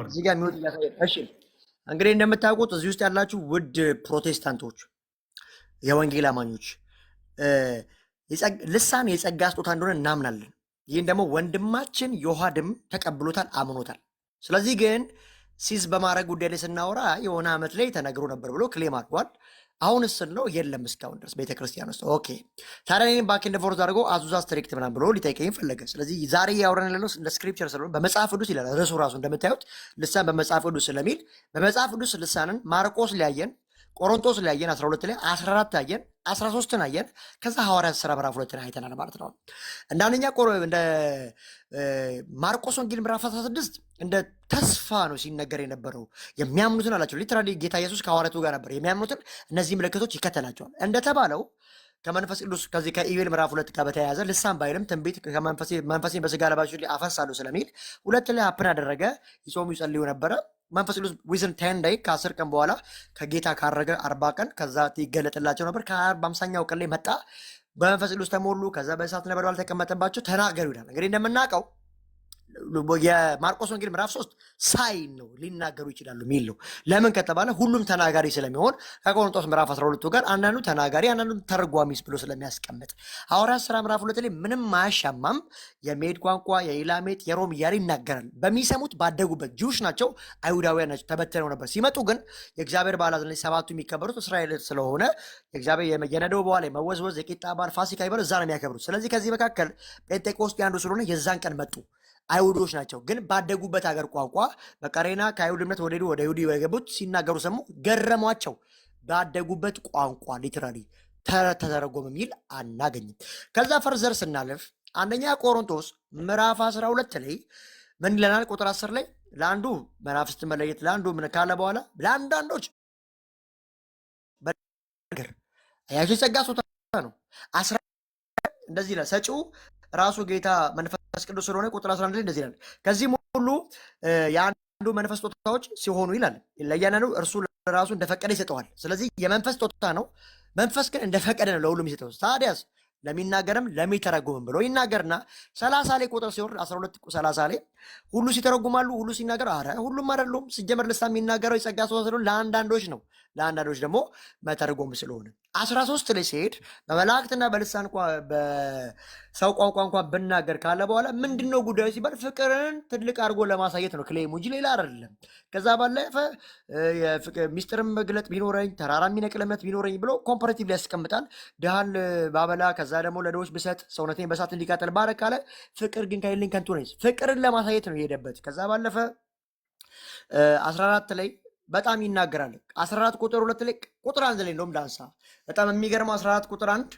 እዚህ ጋር mute እያሳየ። እሺ፣ እንግዲህ እንደምታውቁት እዚህ ውስጥ ያላችሁ ውድ ፕሮቴስታንቶች፣ የወንጌል አማኞች፣ ልሳን የጸጋ ስጦታ እንደሆነ እናምናለን። ይህን ደግሞ ወንድማችን ዮሐድም ተቀብሎታል፣ አምኖታል። ስለዚህ ግን cease በማድረግ ጉዳይ ላይ ስናወራ የሆነ ዓመት ላይ ተነግሮ ነበር ብሎ claim አድርጓል። አሁን ስል ነው የለም እስካሁን ድረስ ቤተክርስቲያን ውስጥ። Okay፣ ታዲያ እኔን back and forth አድርጎ Azusa Street ምናምን ብሎ ሊጠይቀኝ ፈለገ። ስለዚህ ዛሬ እያወራን ያለነው እንደ scripture ስለሆነ በመጽሐፍ ቅዱስ ይላል ርዕሱ ራሱ። እንደምታዩት ልሳን በመጽሐፍ ቅዱስ ስለሚል በመጽሐፍ ቅዱስ ልሳንን ማርቆስ ሊያየን፣ ቆሮንቶስ ላይ አየን፣ 12 ላይ፣ 14 አየን፣ 13ን አየን። ከዛ ሐዋርያት ሥራ ምዕራፍ 2ን አይተናል ማለት ነው። እንደ አንደኛ እንደ ማርቆስ ወንጌል ምዕራፍ 16 እንደ ተስፋ ነው ሲነገር የነበረው። የሚያምኑትን አላቸው። Literally ጌታ ኢየሱስ ከሐዋርያቱ ጋር ነበር። የሚያምኑትን እነዚህ ምልክቶች ይከተላቸዋል እንደተባለው ከመንፈስ ቅዱስ ከዚህ ከኢዩኤል ምዕራፍ 2 ጋር በተያያዘ ልሳን ባይልም ትንቢት መንፈሴን በስጋ ለባሾች ላይ አፈሳለሁ ስለሚል 2 ላይ happen አደረገ። ይጾሙ ይጸልዩ ነበረ። መንፈስ ቅዱስ within 10 day፣ ከ10 ቀን በኋላ ከጌታ ካረገ 40 ቀን ከዛ ይገለጥላቸው ነበር። ከ50ኛው ቀን ላይ መጣ። በመንፈስ ቅዱስ ተሞሉ። ከዛ በእሳት ነበልባል ተቀመጠባቸው፣ ተናገሩ ይላል። እንግዲህ እንደምናውቀው የማርቆስ ወንጌል ምዕራፍ 3 sign ነው፣ ሊናገሩ ይችላሉ የሚል ነው። ለምን ከተባለ ሁሉም ተናጋሪ ስለሚሆን ከቆሮንቶስ ምዕራፍ 12 ጋር አንዳንዱ ተናጋሪ አንዳንዱ ተርጓሚስ ብሎ ስለሚያስቀምጥ፣ ሐዋርያት ሥራ ምዕራፍ 2 ላይ ምንም አያሻማም። የሜድ ቋንቋ፣ የኢላሜት፣ የሮም እያለ ይናገራል። በሚሰሙት ባደጉበት Jewish ናቸው፣ አይሁዳውያን ናቸው፣ ተበትነው ነበር። ሲመጡ ግን የእግዚአብሔር በዓላት ላይ ሰባቱ የሚከበሩት እስራኤል ስለሆነ የእግዚአብሔር የነዶው በዓል፣ የመወዝወዝ፣ የቂጣ በዓል፣ ፋሲካ ይበሉ እዛ ነው የሚያከብሩት። ስለዚህ ከዚህ መካከል ጴንጤቆስጤ አንዱ ስለሆነ የዛን ቀን መጡ። አይሁዶች ናቸው፣ ግን ባደጉበት ሀገር ቋንቋ በቀሬና ከአይሁድ እምነት ወደ ይሁዲ የገቡት ሲናገሩ ሰሙ፣ ገረሟቸው። ባደጉበት ቋንቋ literally ተተረጎመ የሚል አናገኝም። ከዛ further ስናልፍ አንደኛ ቆሮንቶስ ምዕራፍ 12 ላይ ምን ይለናል? ቁጥር 10 ላይ ለአንዱ መናፍስት መለየት፣ ለአንዱ ምን ካለ በኋላ ለአንዳንዶች በነገር አያቸው የጸጋ ስጦታ ነው። 10 እንደዚህ ይላል። ሰጪው ራሱ ጌታ መንፈስ ቅዱስ ስለሆነ ቁጥር 11 ላይ እንደዚህ ይላል። ከዚህም ሁሉ የአንዱ መንፈስ ስጦታዎች ሲሆኑ ይላል ለእያንዳንዱ እርሱ ራሱ እንደፈቀደ ይሰጠዋል። ስለዚህ የመንፈስ ስጦታ ነው። መንፈስ ግን እንደፈቀደ ነው ለሁሉም ይሰጠው። ታዲያስ ለሚናገርም ለሚተረጉምም ብሎ ይናገርና 30 ላይ ቁጥር ሲወርድ 12:30 ላይ ሁሉ ሲተረጉማሉ፣ ሁሉ ሲናገሩ፣ አረ ሁሉም አይደሉም። ሲጀመር ልሳን የሚናገረው የጸጋ ስጦታ ስለሆነ ለአንዳንዶች ነው፣ ለአንዳንዶች ደግሞ መተርጎም ስለሆነ። 13 ላይ ሲሄድ በመላእክትና በልሳን በሰው ቋንቋ እንኳን ብናገር ካለ በኋላ ምንድን ነው ጉዳዩ ሲባል ፍቅርን ትልቅ አድርጎ ለማሳየት ነው claim ኡ እንጂ ሌላ አይደለም። ከዛ ባለፈ ሚስጥርን መግለጥ ቢኖረኝ፣ ተራራ የሚነቅል እምነት ቢኖረኝ ብሎ comparatively ያስቀምጣል። ድሃን ባበላ፣ ከዛ ደግሞ ለድሆች ብሰጥ፣ ሰውነቴን በሳት እንዲቃጠል ባረግ ካለ ፍቅር ግን ከሌለኝ ከንቱ ነኝ። ፍቅርን ለማሳየት ነው የሄደበት። ከዛ ባለፈ 14 ላይ በጣም ይናገራል። 14 ቁጥር 2 ላይ፣ ቁጥር 1 ላይ እንደውም ዳንሳ በጣም የሚገርመው 14 ቁጥር 1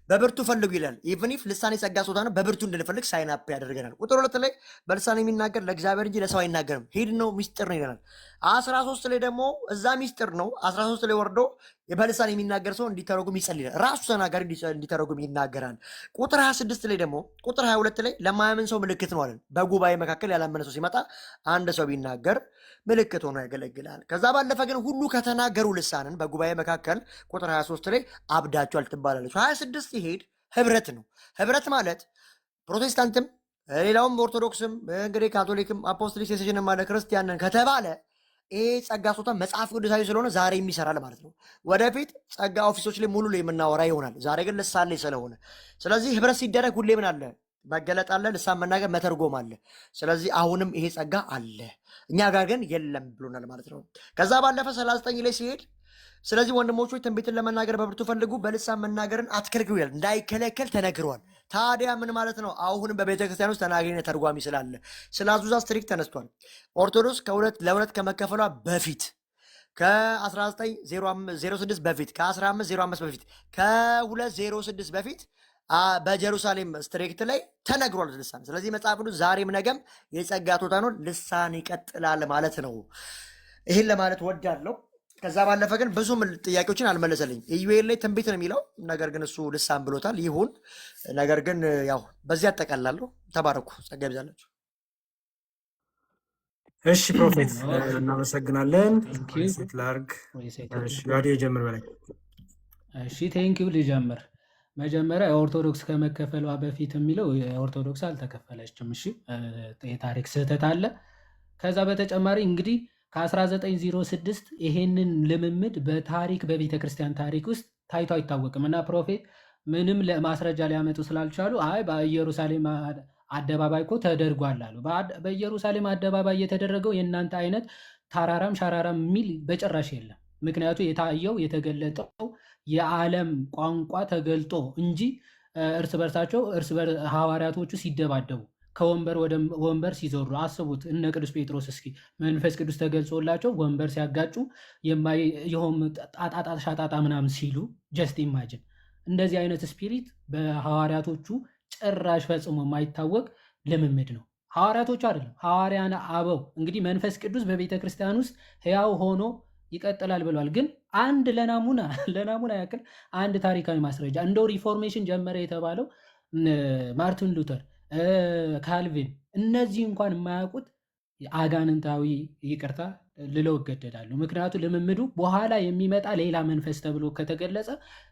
በብርቱ ፈልጉ ይላል። Even if ልሳን የጸጋ ስጦታ ነው፣ በብርቱ እንድንፈልግ sign up ያደርገናል። ቁጥር 2 ላይ በልሳን የሚናገር ለእግዚአብሔር እንጂ ለሰው አይናገርም፣ ሂድ ነው ሚስጥር ነው ይለናል። 13 ላይ ደግሞ እዛ ሚስጥር ነው። 13 ላይ ወርዶ በልሳን የሚናገር ሰው እንዲተረጉም ይጸልያል። ራሱ ተናጋሪ እንዲተረጉም ይናገራል። ቁጥር 26 ላይ ደግሞ፣ ቁጥር 22 ላይ ለማያምን ሰው ምልክት ነው አለን። በጉባኤ መካከል ያላመነ ሰው ሲመጣ አንድ ሰው ቢናገር ምልክት ሆኖ ያገለግላል። ከዛ ባለፈ ግን ሁሉ ከተናገሩ ልሳንን በጉባኤ መካከል ቁጥር 23 ላይ አብዳችኋል ትባላለች። 26 ሲሄድ ህብረት ነው። ህብረት ማለት ፕሮቴስታንትም ሌላውም ኦርቶዶክስም እንግዲህ ካቶሊክም apostolic succession ም አለ ክርስቲያንን ከተባለ ይሄ ጸጋ ስጦታ መጽሐፍ ቅዱሳዊ ስለሆነ ዛሬ የሚሰራል ማለት ነው። ወደፊት ጸጋ office ኦች ላይ ሙሉ ላይ የምናወራ ይሆናል። ዛሬ ግን ልሳን ላይ ስለሆነ፣ ስለዚህ ህብረት ሲደረግ ሁሌ ምን አለ? መገለጥ አለ፣ ልሳን መናገር መተርጎም አለ። ስለዚህ አሁንም ይሄ ጸጋ አለ፣ እኛ ጋር ግን የለም ብሎናል ማለት ነው። ከዛ ባለፈ 39 ላይ ሲሄድ ስለዚህ ወንድሞች ሆይ ትንቢትን ለመናገር በብርቱ ፈልጉ፣ በልሳን መናገርን አትከልክሉ ይላል። እንዳይከለከል ተነግሯል። ታዲያ ምን ማለት ነው? አሁንም በቤተ ክርስቲያን ውስጥ ተናጋሪና ተርጓሚ ስላለ ስለ Azusa Street ተነስቷል። ኦርቶዶክስ ከሁለት ለሁለት ከመከፈሏ በፊት፣ ከ1906 በፊት፣ ከ1505 በፊት፣ ከ206 በፊት በ Jerusalem Street ላይ ተነግሯል ልሳን። ስለዚህ መጽሐፍ ቅዱስ ዛሬም ነገም የጸጋ ስጦታ ነው፣ ልሳን ይቀጥላል ማለት ነው። ይህን ለማለት ወዳለሁ። ከዛ ባለፈ ግን ብዙም ጥያቄዎችን አልመለሰልኝ። ኢዩኤል ላይ ትንቢት ነው የሚለው፣ ነገር ግን እሱ ልሳን ብሎታል። ይሁን። ነገር ግን ያው በዚህ አጠቃላለሁ። ተባረኩ። ጸጋ ይብዛላችሁ። እሺ prophet፣ እናመሰግናለን። Thank you. Reset ላርግ። Reset. እሺ ዮሐዴ ጀምር በላይ። እሺ thank you፣ ልጀምር። መጀመሪያ የኦርቶዶክስ ከመከፈሏ በፊት የሚለው የኦርቶዶክስ አልተከፈለችም። እሺ የታሪክ ስህተት አለ። ከዛ በተጨማሪ እንግዲህ ከ1906 ይሄንን ልምምድ በታሪክ በቤተ ክርስቲያን ታሪክ ውስጥ ታይቶ አይታወቅም እና prophet ምንም ለማስረጃ ሊያመጡ ስላልቻሉ አይ በኢየሩሳሌም አደባባይ እኮ ተደርጓል አሉ። በኢየሩሳሌም አደባባይ የተደረገው የእናንተ አይነት ታራራም ሻራራም የሚል በጭራሽ የለም። ምክንያቱ የታየው የተገለጠው የዓለም ቋንቋ ተገልጦ እንጂ እርስ በርሳቸው እርስ በር ሐዋርያቶቹ ሲደባደቡ ከወንበር ወደ ወንበር ሲዞሩ አስቡት። እነ ቅዱስ ጴጥሮስ እስኪ መንፈስ ቅዱስ ተገልጾላቸው ወንበር ሲያጋጩ የሆም ጣጣጣ ሻጣጣ ምናምን ሲሉ just imagine እንደዚህ አይነት spirit በሐዋርያቶቹ ጭራሽ ፈጽሞ የማይታወቅ ልምምድ ነው። ሐዋርያቶቹ አይደለም ሐዋርያነ አበው እንግዲህ መንፈስ ቅዱስ በቤተ ክርስቲያን ውስጥ ሕያው ሆኖ ይቀጥላል ብለዋል። ግን አንድ ለናሙና ያክል አንድ ታሪካዊ ማስረጃ እንደው reformation ጀመረ የተባለው ማርቲን ሉተር፣ ካልቪን እነዚህ እንኳን የማያውቁት አጋንንታዊ ይቅርታ ልለው እገደዳለሁ። ምክንያቱ ልምምዱ በኋላ የሚመጣ ሌላ መንፈስ ተብሎ ከተገለጸ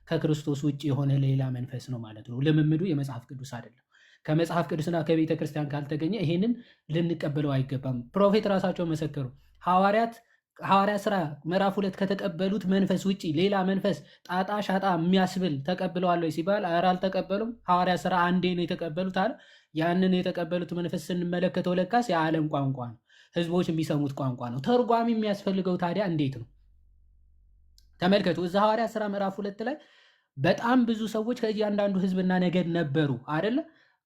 ከክርስቶስ ውጭ የሆነ ሌላ መንፈስ ነው ማለት ነው። ልምምዱ የመጽሐፍ ቅዱስ አይደለም። ከመጽሐፍ ቅዱስና ከቤተ ክርስቲያን ካልተገኘ ይሄንን ልንቀበለው አይገባም። Prophet ራሳቸው መሰከሩ። ሐዋርያ ስራ ምዕራፍ 2 ከተቀበሉት መንፈስ ውጭ ሌላ መንፈስ ጣጣ ሻጣ የሚያስብል ተቀብለዋል ወይ ሲባል ኧረ አልተቀበሉም። ሐዋርያ ስራ አንዴ ነው የተቀበሉት አለ። ያንን የተቀበሉት መንፈስ ስንመለከተው ለካስ የዓለም ቋንቋ ነው፣ ህዝቦች የሚሰሙት ቋንቋ ነው። ተርጓሚ የሚያስፈልገው ታዲያ እንዴት ነው? ተመልከቱ፣ እዛ ሐዋርያ ስራ ምዕራፍ 2 ላይ በጣም ብዙ ሰዎች ከእያንዳንዱ ህዝብና ነገድ ነበሩ አይደለ?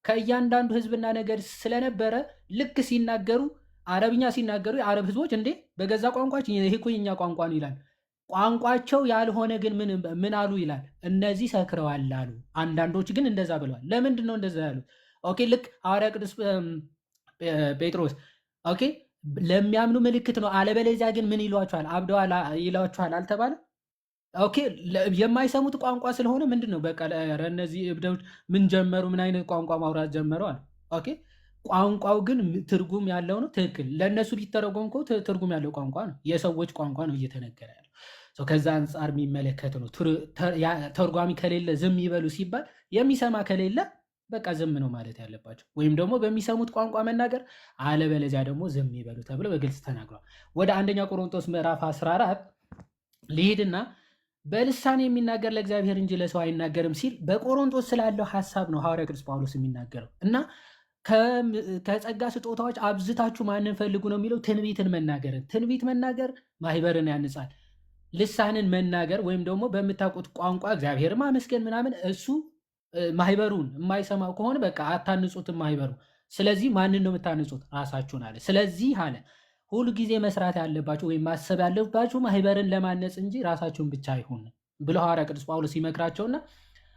ከእያንዳንዱ ህዝብና ነገድ ስለነበረ ልክ ሲናገሩ አረብኛ ሲናገሩ የአረብ ህዝቦች እንዴ በገዛ ቋንቋችን ይሄ እኮ የኛ ቋንቋ ነው ይላል። ቋንቋቸው ያልሆነ ግን ምን አሉ ይላል፣ እነዚህ ሰክረዋል አሉ። አንዳንዶች ግን እንደዛ ብለዋል። ለምንድን ነው እንደዛ ያሉት? Okay፣ ልክ ሐዋርያ ቅዱስ ጴጥሮስ okay ለሚያምኑ ምልክት ነው፣ አለበለዚያ ግን ምን ይሏቸዋል? አብደዋል ይሏቸዋል አልተባለ? Okay፣ የማይሰሙት ቋንቋ ስለሆነ ምንድን ነው በቃ ኧረ እነዚህ እብዶች ምን ጀመሩ? ምን አይነት ቋንቋ ማውራት ጀመሩ አለ። Okay፣ ቋንቋው ግን ትርጉም ያለው ነው። ትክክል። ለእነሱ ቢተረጎም እኮ ትርጉም ያለው ቋንቋ ነው። የሰዎች ቋንቋ ነው እየተነገረ ያለው። So ከዛ አንጻር የሚመለከት ነው። ተርጓሚ ከሌለ ዝም ይበሉ ሲባል የሚሰማ ከሌለ በቃ ዝም ነው ማለት ያለባቸው፣ ወይም ደግሞ በሚሰሙት ቋንቋ መናገር፣ አለበለዚያ ደግሞ ዝም ይበሉ ተብሎ በግልጽ ተናግሯል። ወደ አንደኛ ቆሮንቶስ ምዕራፍ 14 ልሂድና በልሳን የሚናገር ለእግዚአብሔር እንጂ ለሰው አይናገርም ሲል በቆሮንቶስ ስላለው ሀሳብ ነው ሐዋርያ ቅዱስ ጳውሎስ የሚናገረው እና ከጸጋ ስጦታዎች አብዝታችሁ ማንን ፈልጉ ነው የሚለው? ትንቢትን መናገርን። ትንቢት መናገር ማህበርን ያንጻል። ልሳንን መናገር ወይም ደግሞ በምታውቁት ቋንቋ እግዚአብሔር ማመስገን ምናምን እሱ ማህበሩን የማይሰማው ከሆነ በቃ አታንጹትም ማህበሩ። ስለዚህ ማንን ነው የምታንጹት? ራሳችሁን አለ። ስለዚህ አለ ሁል ጊዜ መስራት ያለባችሁ ወይም ማሰብ ያለባችሁ ማህበርን ለማነጽ እንጂ ራሳችሁን ብቻ አይሁን ብሎ ሐዋርያ ቅዱስ ጳውሎስ ይመክራቸውና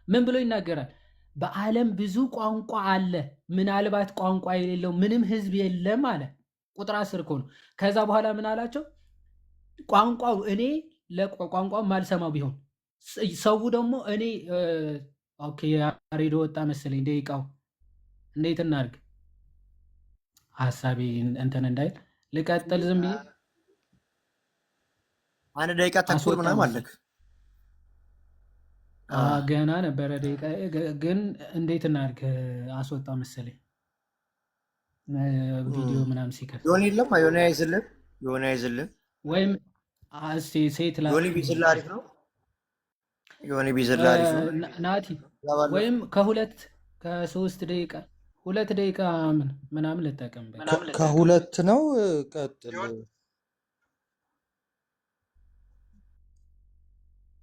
ምን ብሎ ይናገራል? በዓለም ብዙ ቋንቋ አለ፣ ምናልባት ቋንቋ የሌለው ምንም ህዝብ የለም አለ። ቁጥር 10 እኮ ነው። ከዛ በኋላ ምን አላቸው? ቋንቋው እኔ ለቋንቋው ማልሰማው ቢሆን ሰው ደግሞ እኔ okay፣ ያሬዶ ወጣ መሰለኝ። ደቂቃው እንዴት እናድርግ? ሀሳቤ እንትን እንዳይል ልቀጥል ዝም ብዬ። አንድ ደቂቃ ተኩል አስወጣ ምናምን መሰለኝ። አለክ። ገና ነበረ ደቂቃ፣ ግን እንዴት እናድርግ? አስወጣ መሰለኝ ቪዲዮ ምናምን ሲከፍት። ዮኒ የለም፣ ዮኒ አይዝልም፣ ዮኒ አይዝልም። ወይም እስቲ ሴት ዮኒ ቢዝልህ አሪፍ ነው። ዮኒ ቢዝልህ አሪፍ ነው። ናቲ እዛ ባለፈው ወይም ከሁለት ከሶስት ደቂቃ 2 ደቂቃ ምናምን ልጠቀምበት። ከሁለት ነው። ቀጥል።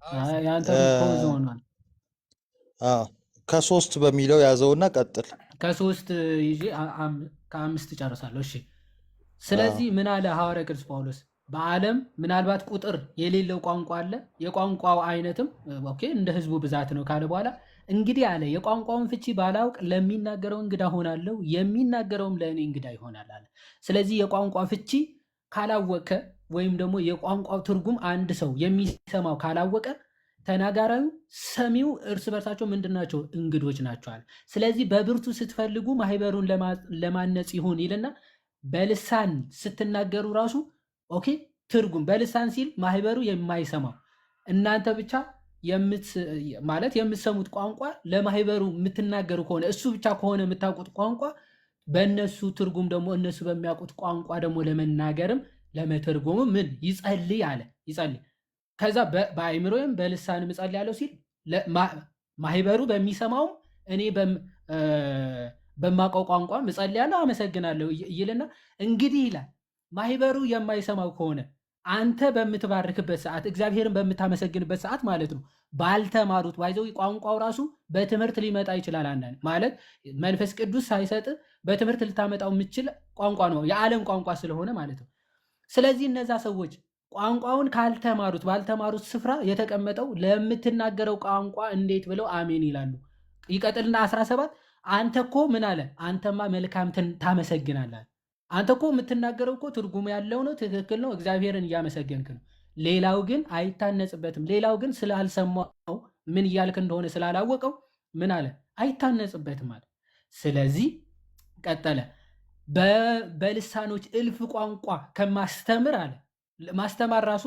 አይ፣ ያንተም pause ሆኗል። አዎ፣ ከሶስት በሚለው ያዘውና ቀጥል። ከሶስት ይዤ ከአምስት ጨርሳለሁ። እሺ፣ ስለዚህ ምን አለ ሐዋርያ ቅዱስ ጳውሎስ? በዓለም ምናልባት ቁጥር የሌለው ቋንቋ አለ። የቋንቋው አይነትም okay እንደ ሕዝቡ ብዛት ነው ካለ በኋላ እንግዲህ አለ የቋንቋውን ፍቺ ባላውቅ ለሚናገረው እንግዳ ሆናለሁ፣ የሚናገረውም ለእኔ እንግዳ ይሆናል አለ። ስለዚህ የቋንቋ ፍቺ ካላወቀ ወይም ደግሞ የቋንቋው ትርጉም አንድ ሰው የሚሰማው ካላወቀ ተናጋሪው ሰሚው እርስ በርሳቸው ምንድን ናቸው? እንግዶች ናቸዋል። ስለዚህ በብርቱ ስትፈልጉ ማህበሩን ለማነጽ ይሁን ይልና በልሳን ስትናገሩ ራሱ okay ትርጉም በልሳን ሲል ማህበሩ የማይሰማው እናንተ ብቻ ማለት የምትሰሙት ቋንቋ ለማህበሩ የምትናገሩ ከሆነ እሱ ብቻ ከሆነ የምታውቁት ቋንቋ በእነሱ ትርጉም ደግሞ እነሱ በሚያውቁት ቋንቋ ደግሞ ለመናገርም ለመተርጎምም ምን ይጸልይ አለ ይጸልይ። ከዛ በአእምሮዬም በልሳንም እጸልያለሁ ሲል ማህበሩ በሚሰማውም እኔ በማውቀው ቋንቋም እጸልያለሁ አመሰግናለሁ ይልና እንግዲህ ይላል ማህበሩ የማይሰማው ከሆነ አንተ በምትባርክበት ሰዓት እግዚአብሔርን በምታመሰግንበት ሰዓት ማለት ነው ባልተማሩት by the way ቋንቋው ራሱ በትምህርት ሊመጣ ይችላል። አንዳንድ ማለት መንፈስ ቅዱስ ሳይሰጥ በትምህርት ልታመጣው የምችል ቋንቋ ነው፣ የዓለም ቋንቋ ስለሆነ ማለት ነው። ስለዚህ እነዛ ሰዎች ቋንቋውን ካልተማሩት ባልተማሩት ስፍራ የተቀመጠው ለምትናገረው ቋንቋ እንዴት ብለው አሜን ይላሉ? ይቀጥልና 17 አንተ እኮ ምን አለ? አንተማ መልካም ታመሰግናለህ። አንተ እኮ የምትናገረው እኮ ትርጉም ያለው ነው፣ ትክክል ነው፣ እግዚአብሔርን እያመሰገንክ ነው። ሌላው ግን አይታነጽበትም። ሌላው ግን ስላልሰማው ምን እያልክ እንደሆነ ስላላወቀው ምን አለ? አይታነጽበትም አለ። ስለዚህ ቀጠለ በልሳኖች እልፍ ቋንቋ ከማስተምር አለ ማስተማር ራሱ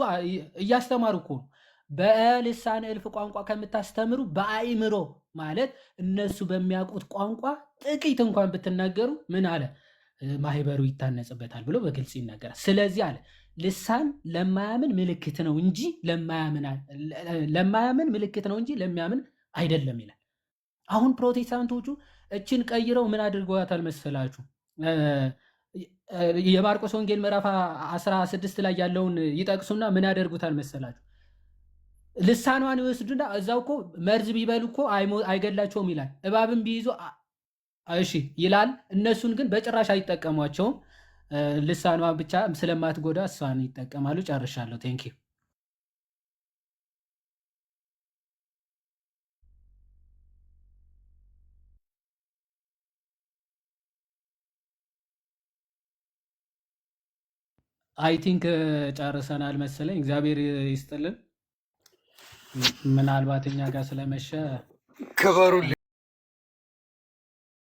እያስተማሩ እኮ ነው። በልሳን እልፍ ቋንቋ ከምታስተምሩ በአእምሮ ማለት እነሱ በሚያውቁት ቋንቋ ጥቂት እንኳን ብትናገሩ ምን አለ ማህበሩ ይታነጽበታል ብሎ በግልጽ ይናገራል። ስለዚህ አለ ልሳን ለማያምን ምልክት ነው እንጂ ለማያምን ምልክት ነው እንጂ ለሚያምን አይደለም ይላል። አሁን ፕሮቴስታንቶቹ እችን ቀይረው ምን አድርገዋታል መሰላችሁ? የማርቆስ ወንጌል ምዕራፍ 16 ላይ ያለውን ይጠቅሱና ምን ያደርጉታል መሰላችሁ? ልሳኗን ይወስዱና እዛው እኮ መርዝ ቢበሉ እኮ አይገድላቸውም ይላል። እባብን ቢይዙ እሺ ይላል። እነሱን ግን በጭራሽ አይጠቀሟቸውም። ልሳኗ ብቻ ስለማትጎዳ እሷን ይጠቀማሉ። ጨርሻለሁ። Thank you። I think ጨርሰናል መሰለኝ። እግዚአብሔር ይስጥልን። ምናልባት እኛ ጋር ስለመሸ ክበሩልኝ።